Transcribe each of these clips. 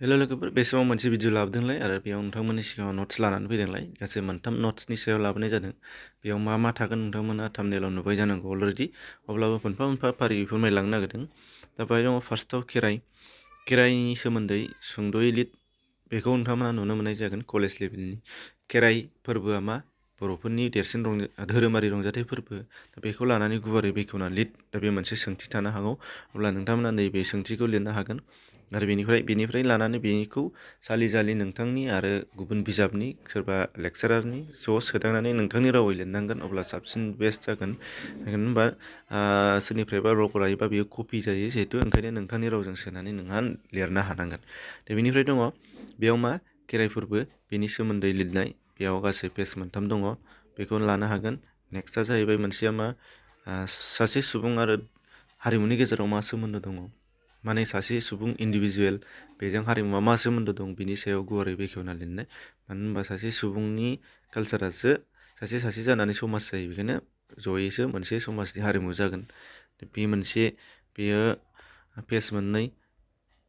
हेल' लोगोफोर बे समाव मोनसे भिडिअ लाबोदोंलाय आरो बेयाव नोंथांमोननि सिगाङाव नट्स लानानै फैदोंलाय गासै मोनथाम नट्सनि सायाव लाबोनाय जादों। बेयाव मा मा थागोन नोंथांमोना थाम्बनेइलाव नुबाय जानांगौ अलरेडि, अब्लाबो मोनफा मोनफा फारि फोरमायलांनो नागिरदों। दा बेहाय दङ फार्स्टआव खेराइनि सोमोन्दै सुंद'यै लिर। बेखौ नोंथांमोना नुनो मोननाय जागोन कलेज लेभेलनि। खेराइ फोरबोआ मा? बर'फोरनि देरसिन धोरोमारि रंजाथाइ फोरबो। दा बेखौ लानानै गुवारै बेखेवना लिर। दा बे मोनसे सोंथि थानो हागौ, अब्ला नोंथांमोना नैबे सोंथिखौ लिरनो हागोन। आरो बेनिफ्राय लानानै बेखौ सालि जालि नोंथांनि आरो गुबुन बिजाबनि सोरबा लेक्सारारनि ज' सोदांनानै नोंथांनि रावै लिरनांगोन, अब्ला साबसिन बेस्ट जागोन। मानो होनबा सोरनिफ्रायबा रावखौ लायोबा बेयो कपि जायो जिहेतु, ओंखायनो नोंथांनि रावजों सोनानै नोंहा लिरनो हानांगोन। दा बेनिफ्राय दङ बेयाव मा? खेराइ फोरबो बेनि सोमोन्दै लिरनाय। बेयाव गासै पेज 3 दङ, बेखौ लानो हागोन। नेक्स्टआ जाहैबाय मोनसेया मा? सासे सुबुं आरो हारिमुनि गेजेराव मा सोमोन्दो दङ? माने सासे सुबुं इन्डिभिजुवेल, बेजों हारिमुवा मा सोमोन्दो दं बिनि सायाव गुवारै बेखेवना लिरनाय। मानो होनबा सासे सुबुंनि कालसारासो सासे जानानै समाज जायो, बेखायनो जयैसो मोनसे समाजनि हारिमु जागोन। बेयो पेज 2,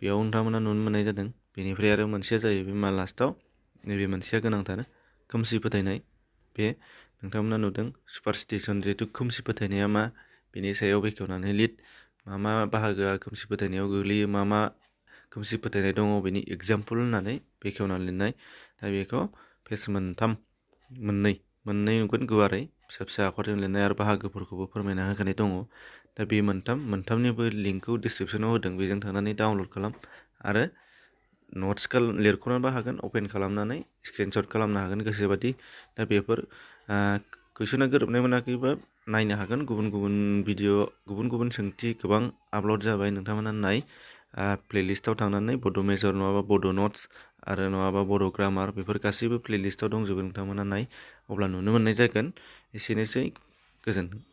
बेयाव नोंथांमोना नुनो मोननाय जादों। बेनिफ्राय आरो मोनसेया जाहैबाय मा लास्टआव? नैबे मोनसेया गोनांथार, खोमसि फोथायनाय। बे नोंथांमोना नुदों सुपारस्टिसन, जिहेतु खोमसि फोथायनाया मा बेनि सायाव बेखेवनानै लिर। मा बाहागोआ खोमसि फोथायनायाव गोग्लैयो, मा खोमसि फोथायनाय दङ बेनि एगजाम्पोल होननानै बेखेवनानै लिरनाय। दा बेखौ पेज 3, मोननै नुगोन गुवारै फिसा फिसा आखरजों लिरनाय, आरो बाहागोफोरखौबो फोरमायना होखानाय दङ। दा बे मोनथामनिबो लिंकखौ डिसक्रिपसनाव होदों, बेजों थांनानै डाउनलड खालाम आरो नट्स लिरख'नोबो हागोन, अपेन खालामनानै स्क्रिनशट खालामनो हागोन गोसोबादि। दा बेफोर कुइसना गोरोबनाय मोनाखैबा नायनो हागोन। गुबुन भिडिअ, गुबुन सोंथि गोबां आपल'ड जाबाय, नोंथांमोना नाय। प्लेलिस्टआव थांनानै बड' मेजर नङाबा बड' नट्स आरो नङाबा बड' ग्रामार, बेफोर गासैबो प्लेलिस्टआव दंजोबो, नोंथांमोना नाय, अब्ला नुनो मोननाय जागोन। एसेनोसै, गोजोन्थों।